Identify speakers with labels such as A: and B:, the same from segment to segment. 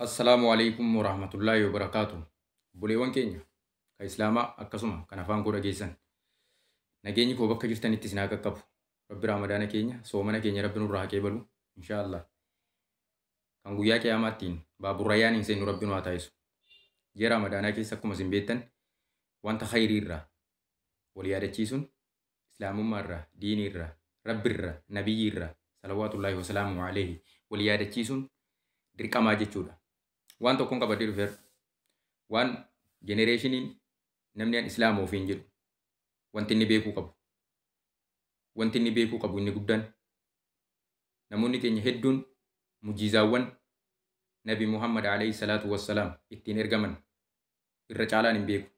A: Assalaamu alaikum warahmatullaahi wabarakaatu. Obboleewwan keenya kan Islaamaa akkasuma kan afaan koo dhageessan, nageenyi koo bakka jirtanitti isin haa qaqqabu. Rabbi Ramadaana keenya, soomana keenya Rabbi nurraa haa qeebalu, inshaallah. Kan guyyaa qiyaamaattiin baaburrayyaan hin seennu Rabbi nu haa taasisu. Ji'a Ramadaanaa keessa akkuma isin beektan wanta khayrii irraa wal yaadachiisuun, Islaamummaa irraa, diinii irraa, Rabbi irraa, nabiyyi irraa, salawaatullaahi wasalaamu alayhi, wal yaadachiisuun dirqamaa jechuudha. Waan tokkoon qabadhee dhufeera. Waan generationiin namni an Islaama ofiin jedhu wanti inni beekuu qabu. Wanti inni beekuu qabu inni guddaan, namoonni keenya hedduun mujizaawwan Nabi Muhammad alayhi salaatu wassalaam ittiin ergaman irra caalaan hin beeku.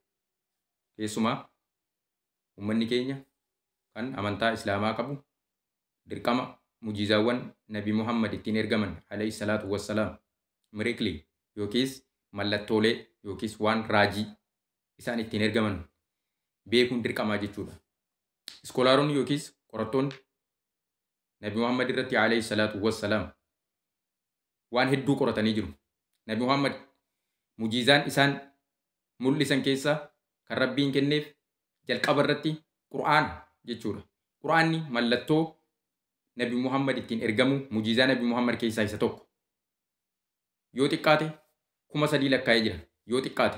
A: Keessumaa uummanni keenya kan amantaa Islaamaa qabu dirqama mujizaawwan Nabi Muhammad ittiin ergaman alayhi salaatu wassalaam, miracle yookiis mallattoolee yookiis waan raajii isaan ittiin ergaman beekuun dirqamaa jechuudha. Scholaronni yookiis qorattoonni Nabi Muhammad irratti alayhi salaatu wassalaam waan hedduu qoratanii jiru. Nabi Muhammad mujizaan isaan mul'isan keessaa kan Rabbiin kenneef jalqaba irratti Qur'aana jechuudha. Qur'aanni mallattoo Nabi Muhammad ittiin ergamu, mujizaa Nabi Muhammad keessaa isa tokko. Yoo xiqqaate 3000 lakkaa'ee jira. Yoo xiqqaate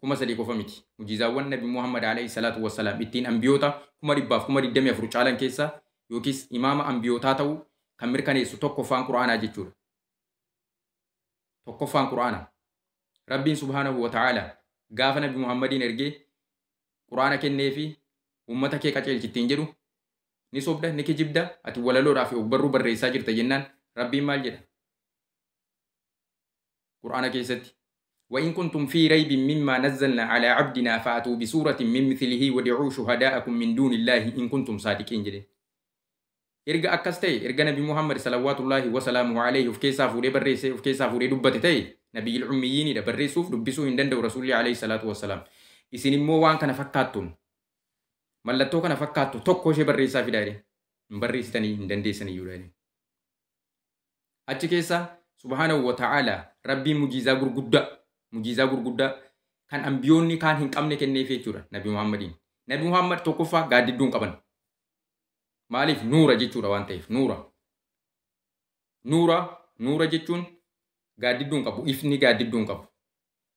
A: 3000 qofa miti. Mujizaawwan Nabi Muhammad alayhi salaatu wassalaam ittiin ambiyoota 124,000 caalan keessaa yookiis imaama ambiyootaa ta'uu kan mirkaneessu tokkoffaan Qur'aanaa jechuudha. Tokkoffaan Qur'aana. Rabbiin subhaanahu wa ta'ala gaafa Nabi Muhammadiin ergee Qur'aana kenneefi uummata kee qajeelchittiin jedhu, ni sobda, ni kijibda, ati walaloodhaa fi ogbarruu barreessaa jirta jennaan Rabbiin maal jedha? Qur'aana keessatti: وإن كنتم في ريب مما نزلنا على عبدنا فأتوا بسورة من مثله وادعوا شهداءكم من دون الله إن كنتم صادقين jedhe. Erga akkas ta'e, erga Nabi Muhammad salawaatullaahi wasalaamuhu alayhi of keessaa fuudhee barreessee, of keessaa fuudhee dubbate ta'e, nabiyil ummiyyiinidha, barreessuuf dubbisuu hin danda'u Rasuulli alayhi salaatu wassalaam. Isin immoo waan kana fakkaattuun, mallattoo kana fakkaattu tokko ishee barreessaa fidaa jedhe. Hin barreessitanii, hin dandeessaniyyuu jedhe. Achi keessa subhaanahu wa ta'ala Rabbiin mujizaa gurguddaa kan ambiyoonni kaan hin qabne kenneef jechuudha Nabi Muhammadiin. Nabi Muhammad tokkoffaa gaaddidduun qaban. Maaliif? Nuura jechuudha waan ta'eef, nuura. Nuura, nuura jechuun gaaddidduun qabu, ifni gaaddidduun qabu.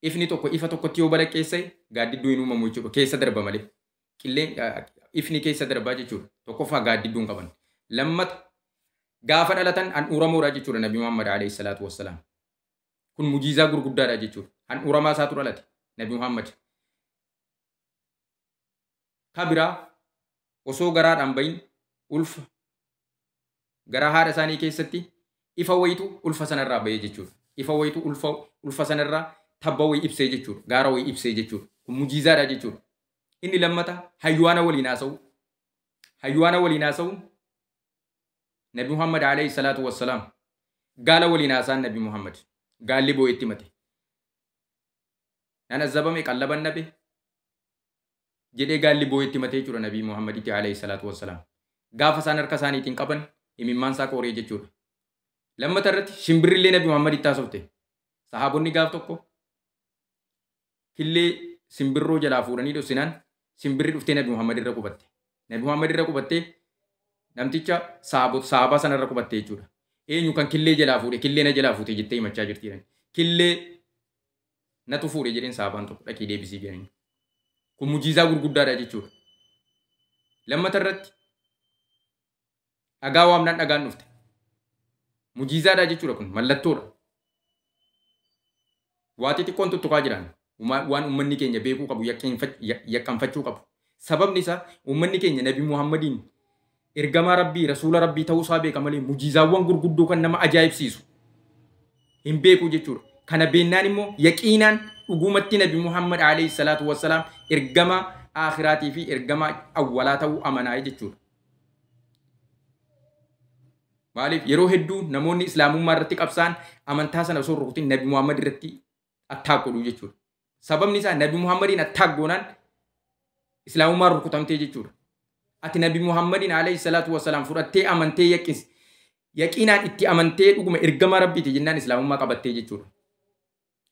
A: Ifni tokko ifa tokkotti yoo balaqqeesse gaaddidduu hin uumamu jechuudha, keessa darba malee. Qilleen ifni keessa darbaa jechuudha. Tokkoffaa gaaddidduun qaban. Lammata gaafa dhalatan handhuuramoodha jechuudha Nabi Muhammad alayhi salaatu wassalaam. Kun mujizaa gurguddaadha jechuudha. Handhuuramaa isaatu dhalate Nabi Muhammad. Ka biraa osoo garaadhaan bahin ulfa garaa haadha isaanii keessatti ifa wayitu ulfa sanarraa bahee jechuudha. Ifa wayitu ulfa sanarraa tabba wayii ibsee jechuudha. Gaara wayii ibsee jechuudha. Kun mujizaadha jechuudha. Inni lammata haywaana waliin haasa'u. Haywaana waliin haasa'u Nabi Muhammad alayhi salaatu wassalaam gaala waliin haasa'an Nabi Muhammad. Gaalli boo'etti mate. Nan azabame, qallaban nabe jedhee gaalli boo'etti matee jechuudha Nabi Muhammaditti alayhi salaatu wassalaam. Gaafa isaan harka isaaniitiin qaban imimmaan isaa qooree jechuudha. Lammata irratti shimbirrillee Nabi Muhammaditti haasofte. Sahaabonni gaaf tokko killee simbirroo jalaa fuudhanii dhoksinaan simbirri dhuftee Nabi Muhammad irra qubatte. Nabi Muhammad irra qubattee namticha sahabaa sanarra qubatte jechuudha. Eenyu kan killee jalaa fuudhe, killee na jalaa fuute jettee himachaa jirti. Killee natu fuudhe jedheen sahabaan tokko, dhaqii deebisii jedhanii. Kun mujizaa gurguddaadha jechuudha. Lammata irratti dhagaa waamnaan dhagaan dhufte. Mujizaadha jechuudha, kun mallattoodha. Waa xixiqqoon tuttuqaa jiran waan uummanni keenya beekuu qabu, yaqqanfachuu qabu. Sababni isaa uummanni keenya Nabi Muhammadiin ergamaa Rabbii, rasuula Rabbii ta'uusaa beeka malee mujizaawwan gurguddoo kan nama ajaa'ibsiisu hin beeku jechuudha. Kana beennaan immoo yaqiinaan dhugumatti Nabi Muhammad alayhi salaatu wassalaam ergama aakhiraatii fi ergama awwalaa ta'uu amanaa jechuudha. Maaliif? Yeroo hedduu namoonni Islaamummaa irratti qabsaan amantaa sana osoo hin rukutin Nabi Muhammad irratti attack godhu jechuudha. Sababni isaa Nabi Muhammadiin attack goonaan Islaamummaan rukutamtee jechuudha. Ati Nabi Muhammadiin alayhi salaatu wassalaam fudhattee amantee, yaqiinaan itti amantee, dhuguma ergama Rabbiiti jennaan Islaamummaa qabattee jechuudha.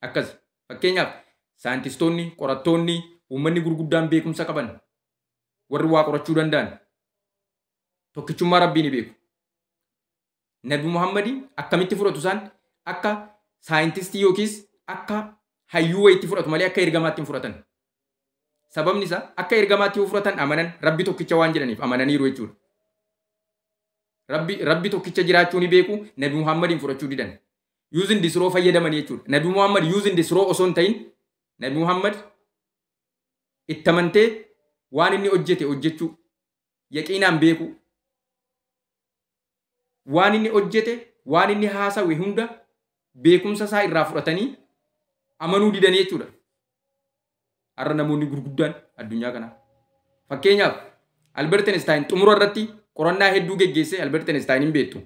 A: Akkas fakkeenyaaf saayintistoonni, qorattoonni, uummanni gurguddaan beekumsa qaban warri waa qorachuu danda'an tokkichummaa Rabbii ni beeku. Nabi Muhammadi akkamitti fudhatu isaan akka saayintistii yookiis akka hayyuu wayiitti fudhatu malee akka ergamaatti hin fudhatan. Sababni isaa akka ergamaatti yoo fudhatan amanan Rabbi tokkicha waan jedhaniif amananiiru jechuudha. Rabbi tokkicha jiraachuu ni beeku, Nabi Muhammadiin fudhachuu didan. Using disroo fayyadamanii jechuudha. Nabi Muhammad using disroo osoo hin ta'in Nabi Muhammad itti amantee waan inni hojjete hojjechuu yaqiinaan beeku. Waan inni hojjete waan inni haasawe hunda beekumsa isaa irraa fudhatanii amanuu didanii jechuudha. Har'a namoonni gurguddaan addunyaa kanaa. Fakkeenyaaf Albert Einstein xumura irratti qorannaa hedduu geggeesse. Albert Einstein hin beektu.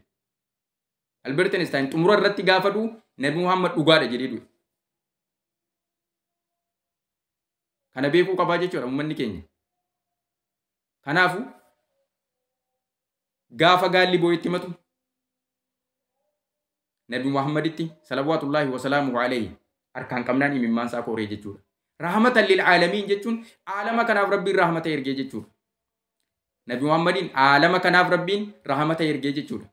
A: Albert Einstein xumura irratti gaafa du'u Nabi Muhammad dhugaadha jedhee du'e. Kana beekuu qabaa jechuudha uummanni keenya. Kanaafuu gaafa gaalli boo'etti himatu Nabi Muhammaditti salawaatullaahi wasalaamuhu alayhi harkaan qabnaan imimmaan isaa kooree jechuudha. Rahmatan lil aalamiin jechuun aalama kanaaf Rabbiin rahmata ergee jechuudha. Nabi Muhammadiin aalama kanaaf Rabbiin rahmata ergee jechuudha.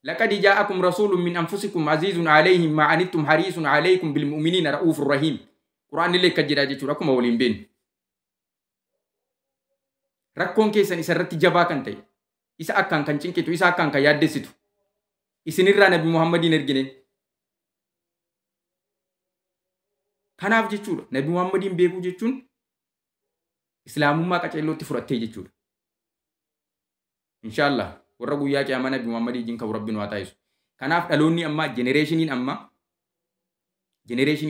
A: Laqad jaa'akum rasuulun min anfusikum aziizun alayhim ma anittum hariisun alaykum bil mu'miniina ra'uufur rahiim. Quraanni illee akkas jedhaa jechuudha akkuma waliin beeknu. Rakkoon keessan isa irratti jabaa kan ta'e, isa akkaan kan cinqitu, isa akkaan kan yaaddessitu, isinirraa Nabi Muhammadiin ergine. Kanaaf jechuudha Nabi Muhammadiin beekuu jechuun Islaamummaa qaceellootti fudhattee jechuudha. Inshaallah warra guyyaa qiyaamaa Nabi Muhammadii wajjin ka'u Rabbi nu haa taasisu. Kanaaf dhaloonni ammaa jenereeshiniin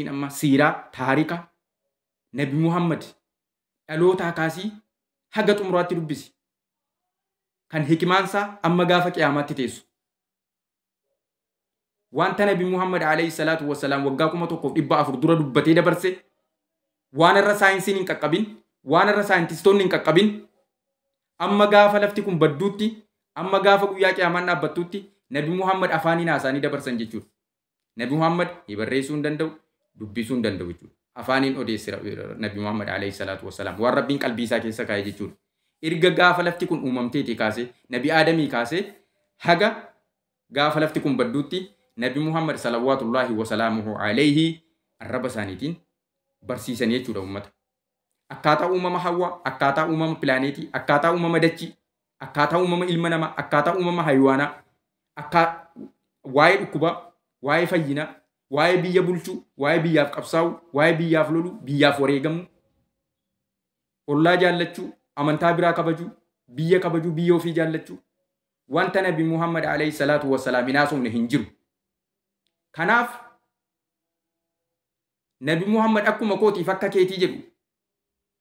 A: ammaa siiraa taarika Nabi Muhammad dhalootaa kaasii haga xumuraatti dubbisi. Kan hikimaansaa amma gaafa qiyaamaatti teessu. Wanta Nabi Muhammad alayhi salaatu wassalaam waggaa 1400 dura dubbatee dabarse waan irra saayinsiin hin qaqqabin, waan irra saayintistoonni hin qaqqabin, amma gaafa lafti kun badduutti, amma gaafa guyyaa qiyaamaan dhaabbattuutti Nabi Muhammad afaaniin haasaanii dabarsan jechuudha. Nabi Muhammad barreessuu hin danda'u, dubbisuu hin danda'u jechuudha. Afaaniin odeesse Nabi Muhammad alayhi salaatu wassalaam waan Rabbiin qalbii isaa keessa kaa'e jechuudha. Erga gaafa lafti kun uumamteetii kaasee Nabi Aadamii kaasee haga gaafa lafti kun badduutti Nabi Muhammad salawaatullaahi wasalaamuhu alayhi arraba isaaniitiin barsiisanii jechuudha uummata. Akkaataa uumama hawaa, akkaataa uumama pilaaneetii, akkaataa uumama dachii, akkaataa uumama ilma namaa, akkaataa uumama haywaanaa, waa'ee dhukkubaa, waa'ee fayyinaa, waa'ee biyya bulchuu, waa'ee biyyaaf qabsaa'uu, waa'ee biyyaaf loluu, biyyaaf wareegamuu, ollaa jaallachuu, amantaa biraa kabajuu, biyya kabajuu, biyya ofii jaallachuu. Wanta Nabi Muhammad alayhi salaatu wassalaam hin haasofne hin jiru. Kanaaf Nabi Muhammad akkuma kootiif akka keetii jedhu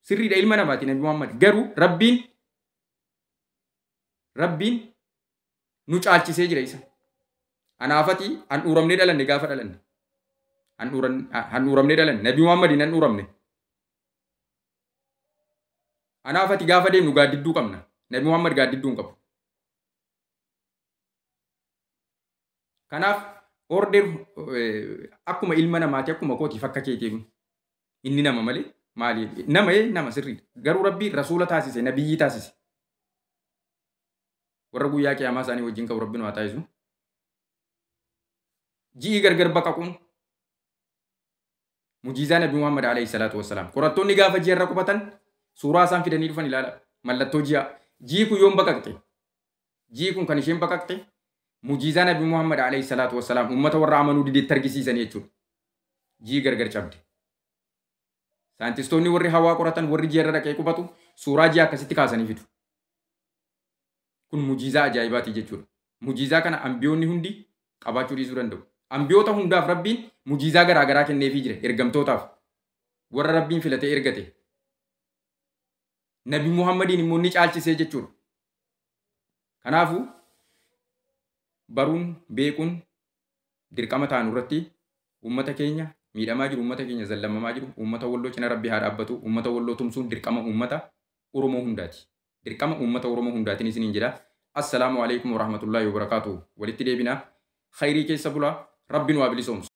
A: sirriidha ilma namaati Nabi Muhammad. Garuu Rabbiin nu caalchisee jira isa. Anaafati handhuuramnee dhalanne gaafa dhalanne. Handhuuramnee dhalanne. Nabi Muhammadiin handhuuramne. Anaafati gaafa deemnu gaaddidduu qabna. Nabi Muhammad gaaddidduu hin qabu. Kanaaf order akkuma ilma namaati akkuma kootiif akka keetii inni nama malee maali nama nama sirriidha. Garuu Rabbiin rasuula taasise, nabiyyii taasise. Warra guyyaa qiyaamaa isaanii wajjin qabu Rabbiin haa taasisu. Ji'i gargar baqaquun mujiizaa Nabi Muhammad alayhi salaatu wassalaam. Qorattoonni gaafa ji'a irra qubatan suuraa isaan fidanii dhufan ilaala. Mallattoo ji'a. Ji'i kun yoom baqaqxe? Ji'i kun kan isheen baqaqxe mujiizaa Nabi Muhammad alayhi salaatu wassalaam uummata warra amanuu dideetti argisiisan jechuudha. Ji'i gargar cabde. Saayintistoonni warri hawaa qoratan warri ji'a irra dhaqee qubatu suuraa ji'a akkasitti kaasanii fidu. Kun mujiizaa ajaa'ibaati jechuudha. Mujiizaa kana ambiyoonni hundi qabaachuu dhiisuu danda'u. Ambiyoota hundaaf Rabbiin mujiizaa garaagaraa kenneefii jira ergamtootaaf. Warra Rabbiin filatee ergate. Nabi Muhammadiin immoo ni caalchisee jechuudha. Kanaafuu baruun beekuun dirqama taanu irratti uummata keenya miidhamaa jiru, uummata keenya zallamamaa jiru, uummata Walloo cina Rabbi haa dhaabbatu, uummata Walloo tumsuun dirqama uummata Oromoo hundaati. Dirqama uummata Oromoo hundaatiin isiniin jedha. Assalaamu alaikum warahmatullaahi wabarakaatuh. Walitti deebina. Khayrii keessa bulaa. Rabbi nu haa bilisoomsu.